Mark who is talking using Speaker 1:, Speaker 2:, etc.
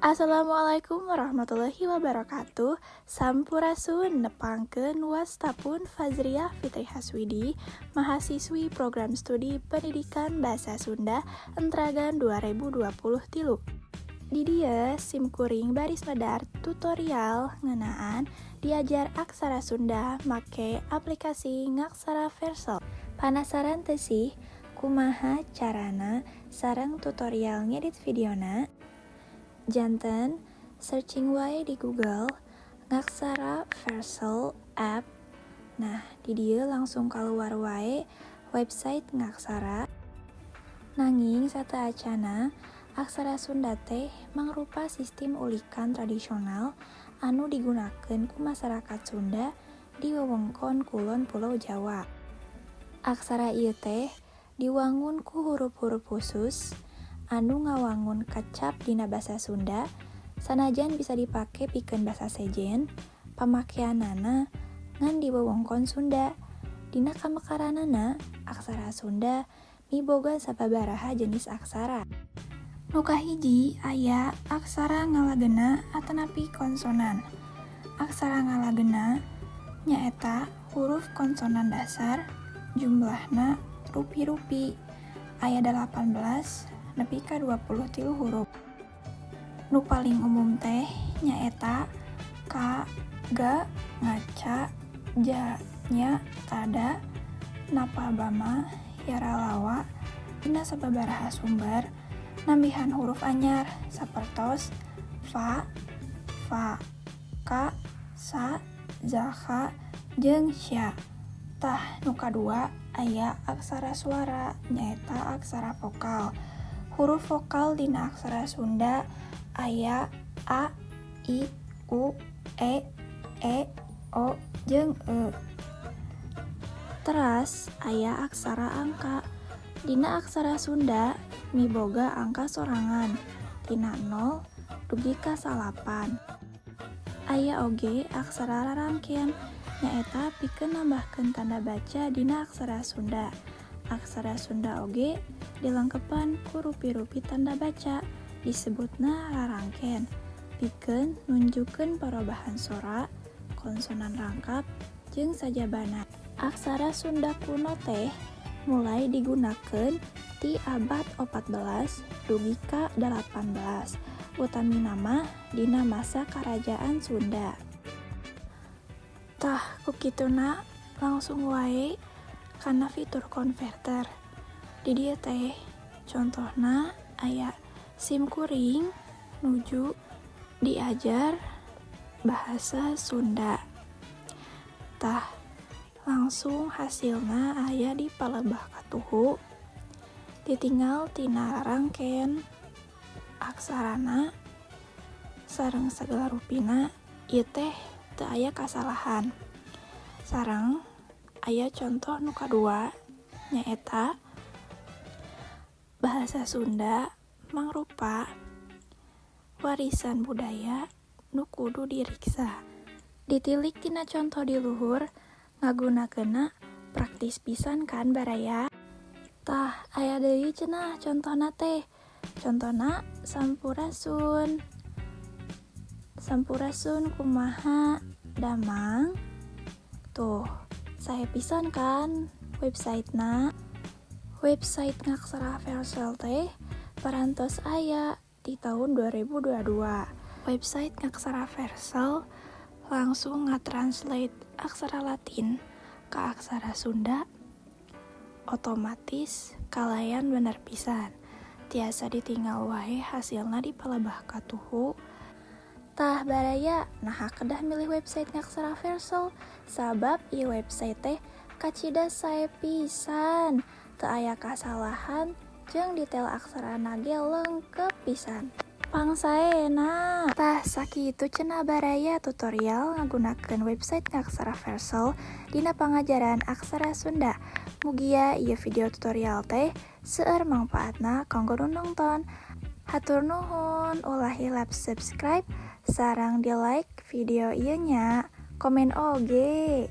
Speaker 1: Assalamualaikum warahmatullahi wabarakatuh. Sampurasun, nepangkeun wasta pun Fazriah Fitri Haswidi, mahasiswi program studi Pendidikan Bahasa Sunda Entragan 2023. Di dieu sim kuring baris medar tutorial ngeunaan diajar aksara Sunda make aplikasi Ngaksara Versal. Panasaran teu sih kumaha carana sareng tutorial ngedit videona? Janten searching wae di Google Ngaksara Versal app. Nah, di dieu langsung kaluar wae website Ngaksara. Nanging sateuacanna, aksara Sunda teh mangrupa sistem ulikan tradisional anu digunakeun ku masarakat Sunda di wewengkon kulon Pulo Jawa. Aksara ieu teh diwangun ku hurup-hurup husus anu ngawangun kecap dina basa Sunda. Sanajan bisa dipake pikeun basa sejen, pamakeanana ngan di wewengkon Sunda. Dina kamekaranana, aksara Sunda miboga sababaraha jenis aksara. Nu kahiji aya aksara ngalagena atanapi konsonan. Aksara ngalagena nyaeta huruf konsonan dasar, jumlahna rupi-rupi, aya 18 nepi ka 23 huruf. Nu paling umum teh nyaeta ka, ga, ngaca, ja, nya, tada, napabama, yaralawa. Dina sababaraha sumber nambihan huruf anyar sapertos fa, fa, ka, sa, zaha, jeung sya. Tah, nu kadua aya aksara suara, nyaeta aksara vokal. Huruf vokal dina aksara Sunda aya a, i, u, e, e, o, jeung e. Teras aya aksara angka. Dina aksara Sunda miboga angka sorangan tina 0 dugi ka 9. Aya oge aksara rarangken, nyaeta pikeun nambahkeun tanda baca dina aksara Sunda. Aksara Sunda oge dilengkepan ku rupi-rupi tanda baca, disebutna rarangken, pikeun nunjukkeun parobahan sora, konsonan rangkap, jeung sajabana. Aksara Sunda Kuno teh mulai digunakeun ti abad 14 dugi ka 18, utamina mah dina masa Karajaan Sunda. Tah, ku kituna langsung wae kana fitur converter. Di dieu teh contohna aya sim kuring nuju diajar bahasa Sunda. Tah, langsung hasilna aya di palebah katuhu. Ditinggal tina rarangken aksarana sareng sagala rupina, ieu teh teu aya kasalahan. Sareng aya contoh nu kadua, nyaeta bahasa Sunda mangrupa warisan budaya nu kudu diriksa. Ditilik tina contoh di luhur, ngagunakeunna praktis pisan kan, baraya? Tah, aya deui cenah contohna teh. Contona sampurasun. Sampurasun, kumaha damang? Tuh, sae pisan kan websitena? Website Ngaksara Versal teh parantos aya di tahun 2022. Website Ngaksara Versal langsung nge-translate aksara Latin ke aksara Sunda otomatis kalayan bener pisan. Tiasa ditinggal wae hasilna di palebah katuhu. Tah baraya, naha kedah milih website Ngaksara Versal? Sabab ieu website teh kacida sae pisan, teu aya kasalahan jeung detail aksarana ge lengkep pisan. Pangsaena. Tah, sakitu cenah, baraya, tutorial ngagunakeun website Ngaksara Versal dina pangajaran aksara Sunda. Mugia ieu video tutorial teh seueur mangpaatna kanggo nu nongton. Hatur nuhun, ulah hilap subscribe sareng di like video ieu nya. Komen oge.